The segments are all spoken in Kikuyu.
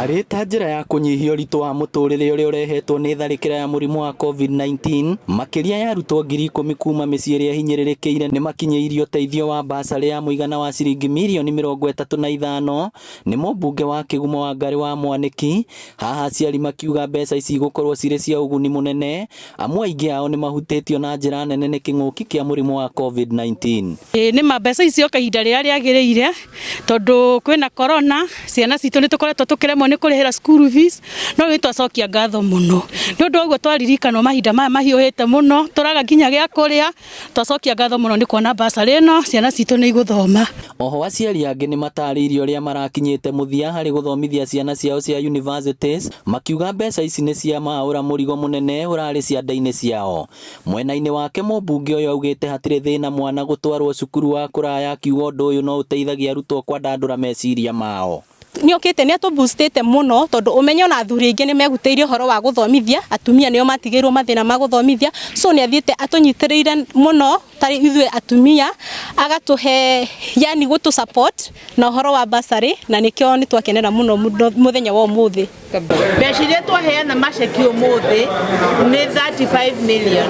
Arĩ ta njĩra ya kũnyihia ũritũ wa mũtũrĩre ũrĩa ũrehetwo nĩ tharĩkĩra ya mũrimũ wa COVID-19, makĩria ya arutwo 10,000 kuma mĩciĩ ĩrĩa ĩhinyĩrĩrĩkĩire nĩmakinyĩirio ũteithio wa basarĩ ya mũigana wa ciringi mirioni 35 nĩ mũmbunge wa Kĩgumo Wangarĩ wa Mwanĩki. Haha aciari makiuga mbeca ici igũkorwo cirĩ cia ũguni mũnene amu aingĩ ao nĩmahutĩtio na njĩra nene nĩ kĩng'ũki kĩa mũrimũ wa COVID-19. Ĩĩ nĩma mbeca ici cioka ihinda rĩrĩa rĩagĩrĩire tondũ kwĩna corona, ciana citũ nĩ tũkoretwo tũkĩremwo nĩ kũrĩhĩra school fees, no rĩu twacokia ngatho mũno. Nĩ ũndũ wa ũguo twaririkanwo mahinda maya mahiũhĩte mũno, tũraga nginya gĩa kũrĩa, twacokia ngatho mũno nĩ kuona bursary ĩno, ciana citũ nĩ igũthoma. Oho aciari angĩ nĩ matarĩirie ũrĩa marakinyĩte mũthia harĩ gũthomithia ciana ciao cia universities, makiuga mbeca ici nĩ cia maũra mũrigo mũnene ũrarĩ ciande-inĩ ciao. Mwena-inĩ wake mũmbunge ũyũ augĩte hatirĩ thĩna mwana gũtwarwo cukuru wa kũraya akiuga ũndũ ũyũ no ũteithagia arutwo kwandandũra meciria mao. Nĩ okĩte nĩ atũboostĩte mũno tondũ ũmenye ona athuri aingĩ nĩ megutĩire ũhoro wa gũthomithia atumia nĩo matigĩirwo mathĩna ma gũthomithia, so nĩ athiĩte atũnyitĩrĩire mũno tarĩ ithuĩ atumia agatũhe yani gũtũ support na ũhoro wa bursary na nĩkĩo nĩ twakenera mũno mũthenya wa ũmũthĩ. Mbeca iria twaheana maceki ũmũthĩ nĩ 35 million,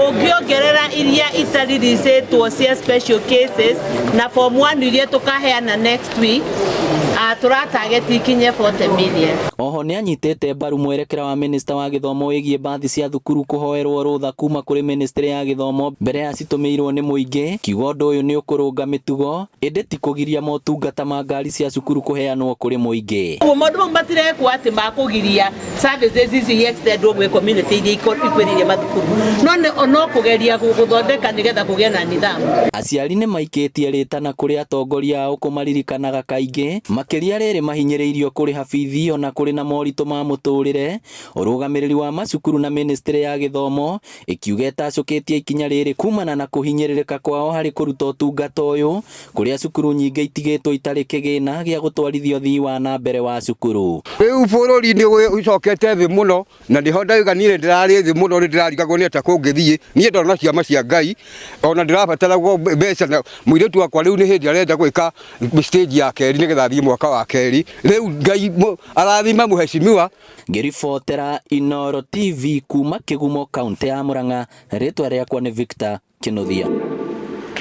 ũngĩongerera iria itariricĩtwo cia special cases na form 1 iria tũkaheana next week, tũra target ikinye 40 million. Oho nĩanyitĩte mbaru mwerekera wa minista wa gĩthomo wĩgiĩ mbathi cia thukuru kũhoerwo rũtha kuma kũrĩ ministry ya gĩthomo mbere ya citũmĩirwo nĩ mũingĩ, kiuga ũndũ ũyũ nĩ ũkũrũnga mĩtugo ĩndĩ ti kũgiria motungata ma ngari cia cukuru kũheanwo kũrĩ mũingĩ. Ũguo maũndũ mau matirekwo atĩ makũgiria services ici extendwo gwĩ community iria ikuhĩrĩirie mathukuru, no no kũgeria gũthondeka nĩgetha kũgĩe na nidhamu. Aciari nĩ maikĩtie rĩtana kũrĩ atongoria ao kũmaririkanaga kaingĩ makĩria rĩrĩ mahinyĩrĩirio kũrĩha bithi ona kũrĩ na moritũ ma mũtũrĩre. Ũrũgamĩrĩri wa macukuru na ministry ya gĩthomo ĩkiuga ĩtacũkĩtie ikinya rĩrĩ kumana na kũhinyĩrĩrĩka kwao harĩ kũruta ũtungata ũyũ kũrĩa cukuru nyingĩ itigĩtwo itarĩ kĩgĩna gĩa gũtwarithia ũthii wa na mbere wa cukuru. Rĩu bũrũri nĩ ũcokete thĩ mũno na nĩho ndauga niĩ ndĩrarĩ thĩ mũno, nĩ ndĩrarigagwo nĩ atĩa kũngĩthiĩ. Niĩ ndona ciama cia Ngai ona ndĩrabatara mbeca na mũirĩtu wakwa rĩu nĩ hĩndĩ arenda gwĩka stage ya kerĩ nĩgetha athiĩ mwaka wa kerĩ. Rĩu Ngai arathime mheshimiwa. Ngĩribotera Inooro TV kuma Kĩgumo, kaũntĩ ya Murang'a, rĩtwa rĩakwa nĩ Victor Kĩnuthia.